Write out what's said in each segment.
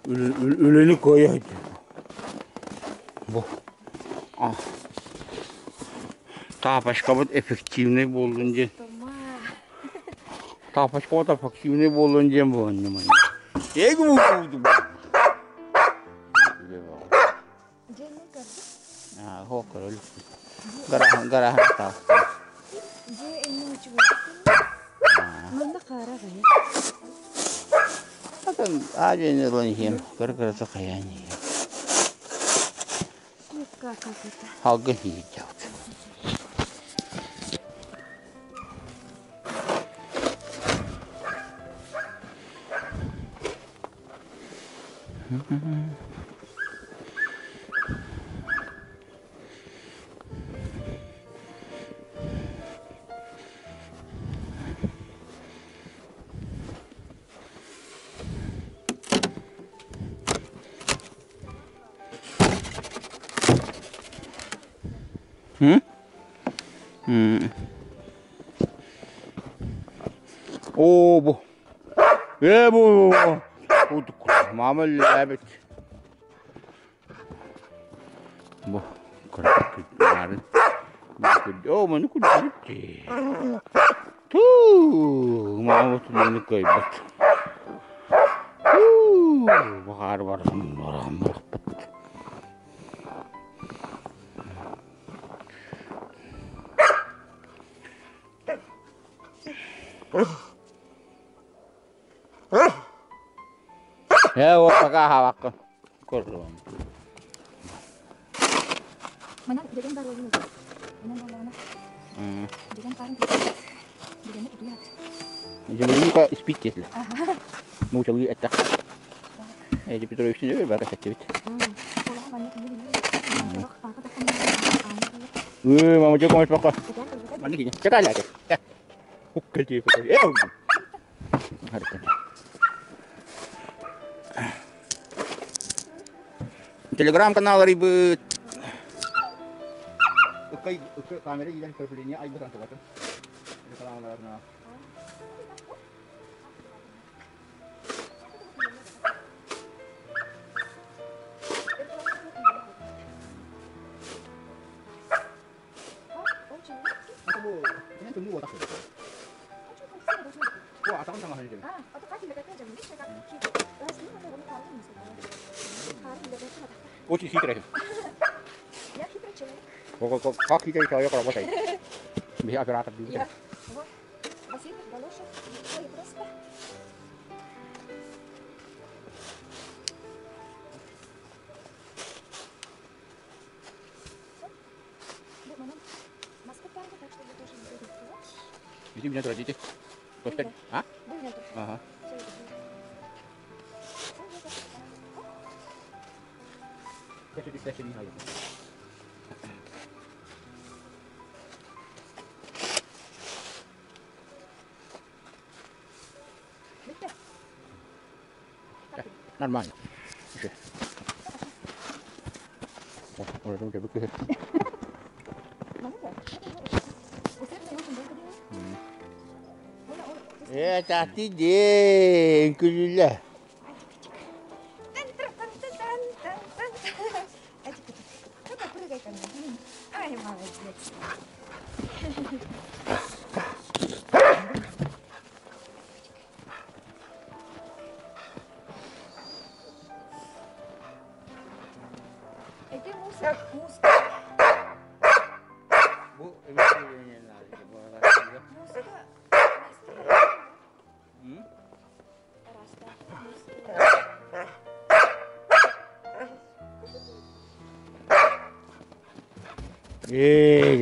Үлэни кыайа сылдьар. Бу Тапочкабыт эффективнэй буоллун диэн. Тапочкабыт эффективнэй буоллун диэн буолуннум. Оо бу Ээ бу Мама үлэлээбит. Бу Оо маны күлбүт дии. Туу мама тулуну кыайбат. Туу баҕар баран баран барахпыт. Ээ вот пока аһаабаккын. Көрдүм. Манан дьэгэн бар буолуон Манан буоллаҕына дьэгэн хаарын дьэгэни утуйат. Дьэгэника испит диэтилэр. Нуучалыы эттэх. Эдди Петрович не бары сеттибит. Ыы, мама жок оҥочпокко. Маннык ине. Чакаля. Уккэлти. Телеграм-канал арыйбыт. Ыккай камера иилэн көрүлүнэ айбытан тубатын. Рекламаларына. Очень хитрый. Я хитрый человек. Как хитрый человек работает? Я оператор. Я. Василий Галошев. Ой, просто. Иди меня тратите. А? Ага. Нормально. Ээ, таати дии, күлүлэ. Ай, молодец. Эти мусор, мусор. Ээ,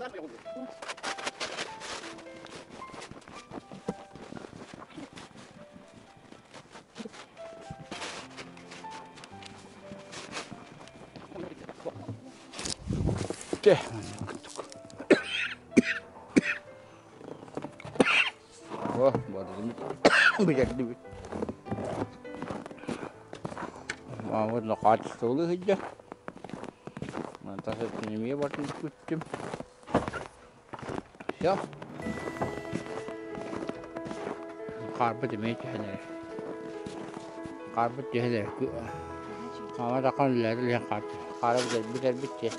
Чэ, О, бардым. Бүтэрдибит. Маамыт нохаачыстыбылыы сылдьар. Мантан эмиэ бартын күттүм. Все. Хаарбыт эмиэ түһэн эрэр. Хаарбыт түһэн эрэр. Маама такан үлэлэр хаар хаара бүтэрбит бүтэрбит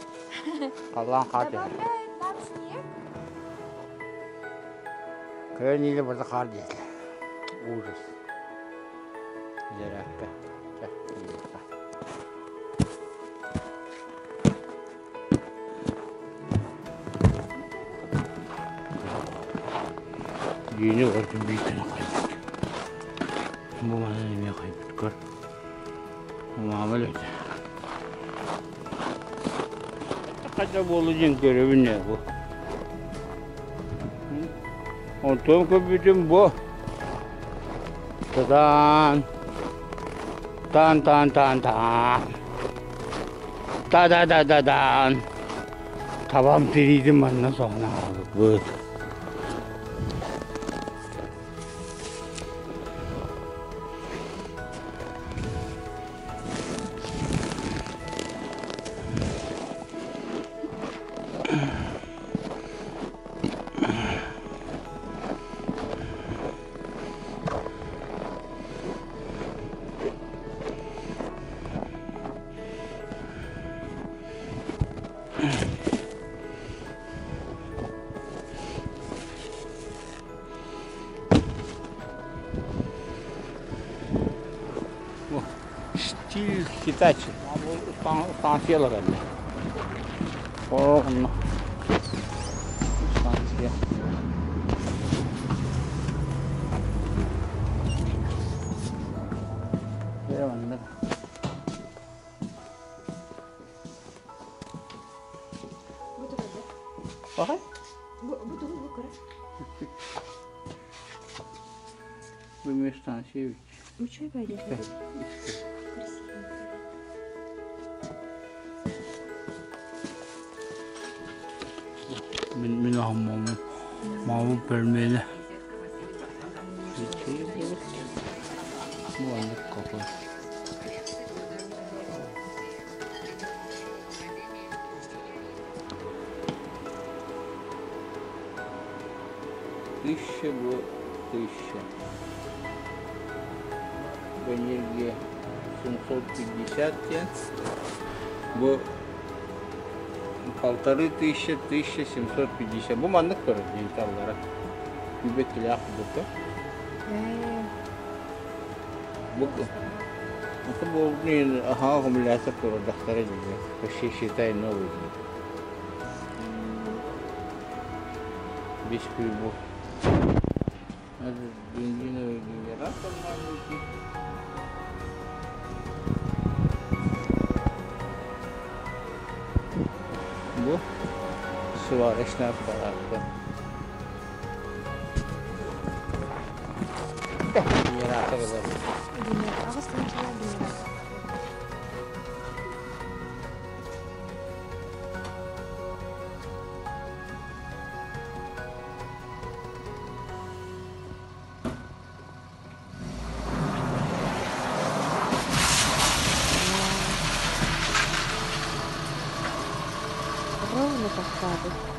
Халлаан хаар түһэр. Добавляет нам снег. Көрөн илэ барда хаар диэтэ. Ужас. Дьэрээккэ. Чэ, иһиэххэ. Дьиэни олордум биир гына хайбыт. Бу манан эмиэ хайбыт көр. Маама өлөтө. Хайда буолу диэн көрөбүн ээ бу. Онтон көрбүтүм бу. Тадаан. Таан таан таан таан. Та да да да даан. Табам тириитин манна соһон аҕалбыт. Стиль Хитачи. Станциялар эллэ. Онно. Станция. Манна. Бу тугу? Баҕай? Бу тугу бу кыра? Бу эмиэ станция эбит. Үчүгэй пойдет. Красиво. Мин мин аһым маамым пельмени. Бу маннык кафе. Тысяча бу тысяча. Энергия 750 диэн. Бу 1500, 1750. Бу маннык көрөр деталлара. Күбэт килээх курдук. Бу это был не ага, аккумулятор турдахтара дии. Почти считай новый. Без прибор. Бензиновый генератор маленький. Бу сварочная аппаратка. Генератор Аҕыс тыһыынчалаах генератор. Ровно поставил.